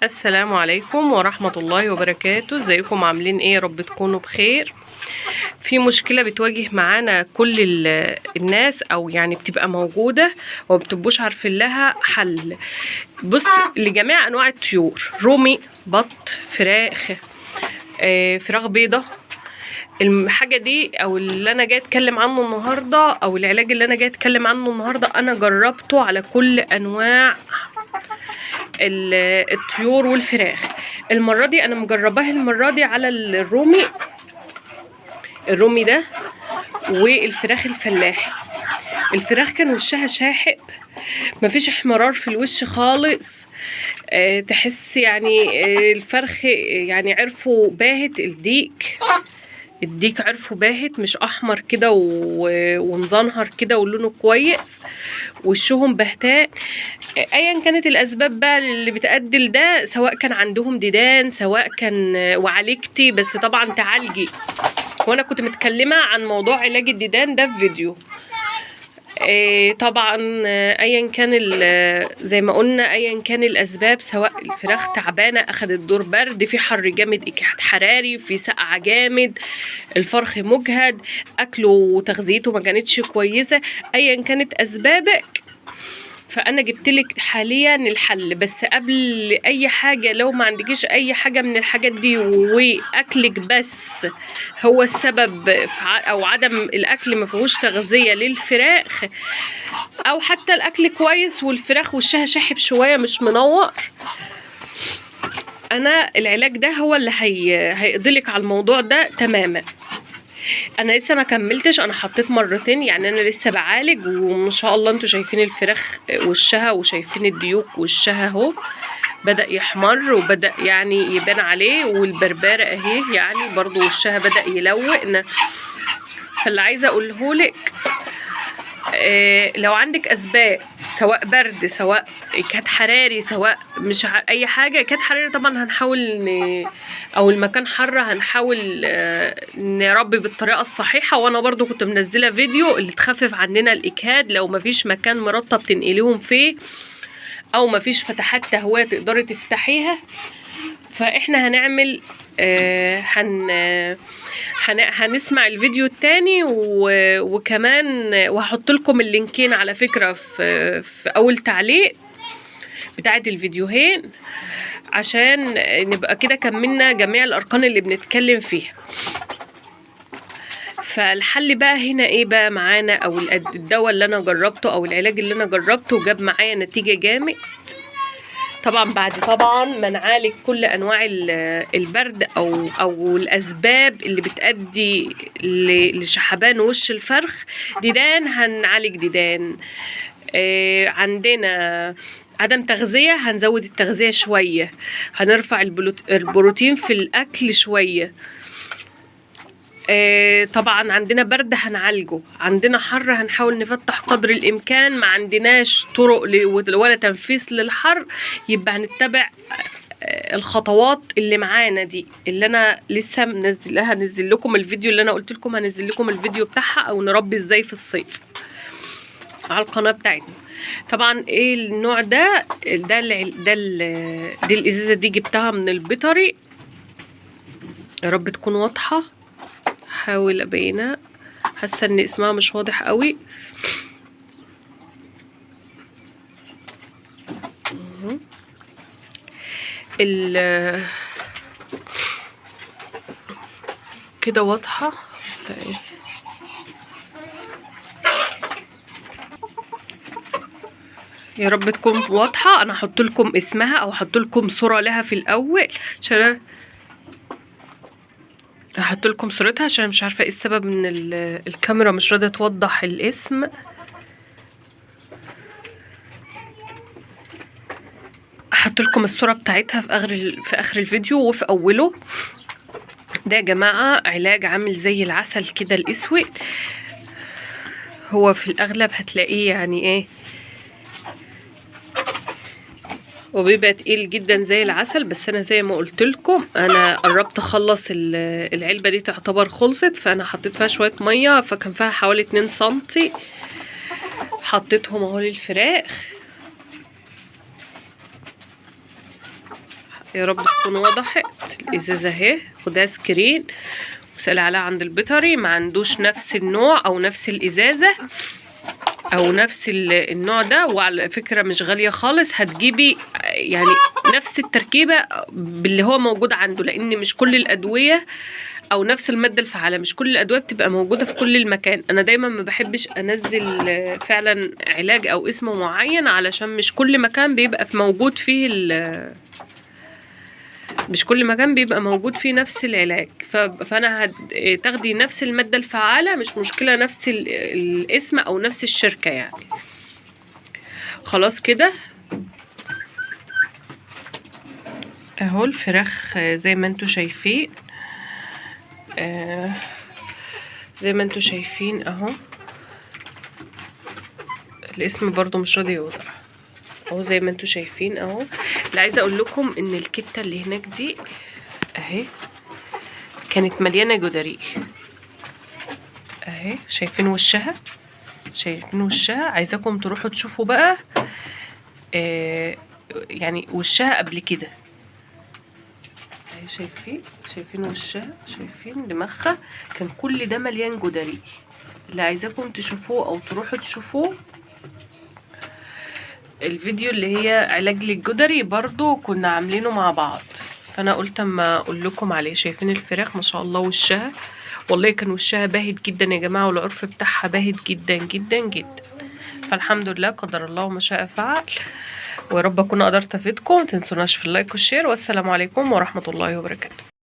السلام عليكم ورحمة الله وبركاته. ازيكم عاملين ايه؟ يا رب تكونوا بخير. في مشكلة بتواجه معانا كل الناس، او يعني بتبقى موجودة ومبتبقوش عارفين لها حل. بص، لجميع انواع الطيور، رومي، بط، فراخ، فراخ بيضة. الحاجة دي او اللي انا جاي اتكلم عنه النهاردة، او العلاج اللي انا جاي اتكلم عنه النهاردة، انا جربته على كل انواع الطيور والفراخ. المرة دي انا مجرباه، المرة دي على الرومي ده والفراخ الفلاحي. الفراخ كان وشها شاحب، مفيش احمرار في الوش خالص. تحس يعني الفرخ يعني عرفه باهت، الديك عرفه باهت، مش احمر كده ومزنهر كده ولونه كويس، وشهم بهتان. ايا كانت الاسباب بقى اللي بتؤدي لده، سواء كان عندهم ديدان، سواء كان وعالجتي، بس طبعا تعالجي، وانا كنت متكلمه عن موضوع علاج الديدان ده في فيديو. طبعا ايا كان زي ما قلنا، ايا كان الاسباب، سواء الفراخ تعبانة، اخدت دور برد، في حر جامد، اجهاد حراري، في سقعه جامد، الفرخ مجهد، اكله وتغذيته ما كانتش كويسة، ايا كانت اسبابك، فانا جبتلك حاليا الحل. بس قبل اي حاجة، لو ما عندكيش اي حاجة من الحاجات دي واكلك بس هو السبب في او عدم الاكل ما فيهوش تغذية للفراخ، او حتى الاكل كويس والفراخ وشها شاحب شوية مش منور، انا العلاج ده هو اللي هيقضيلك على الموضوع ده تماما. انا لسه ما كملتش، انا حطيت مرتين، يعني انا لسه بعالج، وما شاء الله انتوا شايفين الفراخ وشها وشايفين الديوك وشها اهو بدأ يحمر وبدأ يعني يبان عليه، والبربارة اهي يعني برضو وشها بدأ يلون. فاللي عايزة اقولهولك، لو عندك اسباب، سواء برد، سواء اجهاد حراري، سواء مش اي حاجة، اجهاد حراري طبعا هنحاول او المكان حر هنحاول نربي بالطريقة الصحيحة. وانا برضو كنت منزله فيديو اللي تخفف عننا الاجهاد، لو مفيش مكان مرطب تنقليهم فيه، او مفيش فتحات تهوية تقدري تفتحيها، فاحنا هنعمل هنسمع الفيديو التاني، وكمان وهحط لكم اللينكين على فكرة في اول تعليق بتاعت الفيديوهين، عشان نبقى كده كملنا جميع الارقام اللي بنتكلم فيها. فالحل بقى هنا ايه بقى معانا، او الدواء اللي انا جربته او العلاج اللي انا جربته وجاب معايا نتيجة جامد، طبعا بعد طبعا ما نعالج كل انواع البرد او الاسباب اللي بتؤدي لشحبان وش الفرخ. ديدان هنعالج ديدان، عندنا عدم تغذية هنزود التغذية شوية، هنرفع البروتين في الاكل شوية، طبعا عندنا برد هنعالجه، عندنا حر هنحاول نفتح قدر الامكان، ما عندناش طرق ولا تنفيذ للحر، يبقى هنتبع الخطوات اللي معانا دي اللي انا لسه منزلها. هنزل لكم الفيديو اللي انا قلت لكم هنزل لكم الفيديو بتاعها، او نربي ازاي في الصيف على القناة بتاعتنا. طبعا ايه النوع ده؟ دي الازازة دي جبتها من البيطري، يا رب تكون واضحة، حاول ابينها، حاسه ان اسمها مش واضح قوي. كده واضحة ولا ايه؟ يا رب تكون واضحة. انا هحط لكم اسمها او هحط لكم صوره لها في الاول، عشان هحط لكم صورتها، عشان مش عارفه ايه السبب ان الكاميرا مش راضية توضح الاسم. هحط لكم الصورة بتاعتها في اخر الفيديو وفي اوله. ده يا جماعة علاج عامل زي العسل كده الاسود، هو في الاغلب هتلاقيه يعني ايه، وبيبقى تقيل جدا زي العسل. بس انا زي ما قلت لكم انا قربت اخلص العلبة دي، تعتبر خلصت، فانا حطيت فيها شوية مية، فكان فيها حوالي 2 سنتي، حطيتهم اهو للفراخ. يا رب تكون وضحت. الازازه اهي، خدها screen وسأل عليها عند البيطري، ما عندوش نفس النوع او نفس الازازه او نفس النوع ده. وعلى فكرة مش غالية خالص، هتجيبي يعني نفس التركيبة باللي هو موجود عنده، لان مش كل الادوية او نفس المادة الفعالة، مش كل الادوية بتبقى موجودة في كل المكان. انا دايما ما بحبش انزل فعلا علاج او اسم معين، علشان مش كل مكان بيبقى موجود فيه مش كل مكان بيبقى موجود فيه نفس العلاج. فانا تاخدي نفس المادة الفعالة، مش مشكلة نفس الاسم او نفس الشركة يعني. خلاص كده اهو الفراخ زي ما انتوا شايفين، زي ما انتوا شايفين اهو. الاسم برضو مش راضي يوضح اهو، زي ما انتوا شايفين اهو. اللي عايزه اقول لكم ان الكته اللي هناك دي اهي كانت مليانة جدري اهي، شايفين وشها؟ شايفين وشها؟ عايزاكم تروحوا تشوفوا بقى يعني وشها قبل كده اهي، شايفين؟ شايفين وشها؟ شايفين دماغها؟ كان كل ده مليان جدري. اللي عايزاكم تشوفوه او تروحوا تشوفوه الفيديو اللي هي علاج للجدري، برضو كنا عاملينه مع بعض، فانا قلت اما اقول لكم عليه. شايفين الفراخ ما شاء الله وشها؟ والله كان وشها باهت جدا يا جماعة، والعرف بتاعها باهت جدا جدا جدا. فالحمد لله قدر الله وما شاء فعل، ويا رب اكون قدرت افيدكم. متنسوناش في ال like وال share، والسلام عليكم ورحمة الله وبركاته.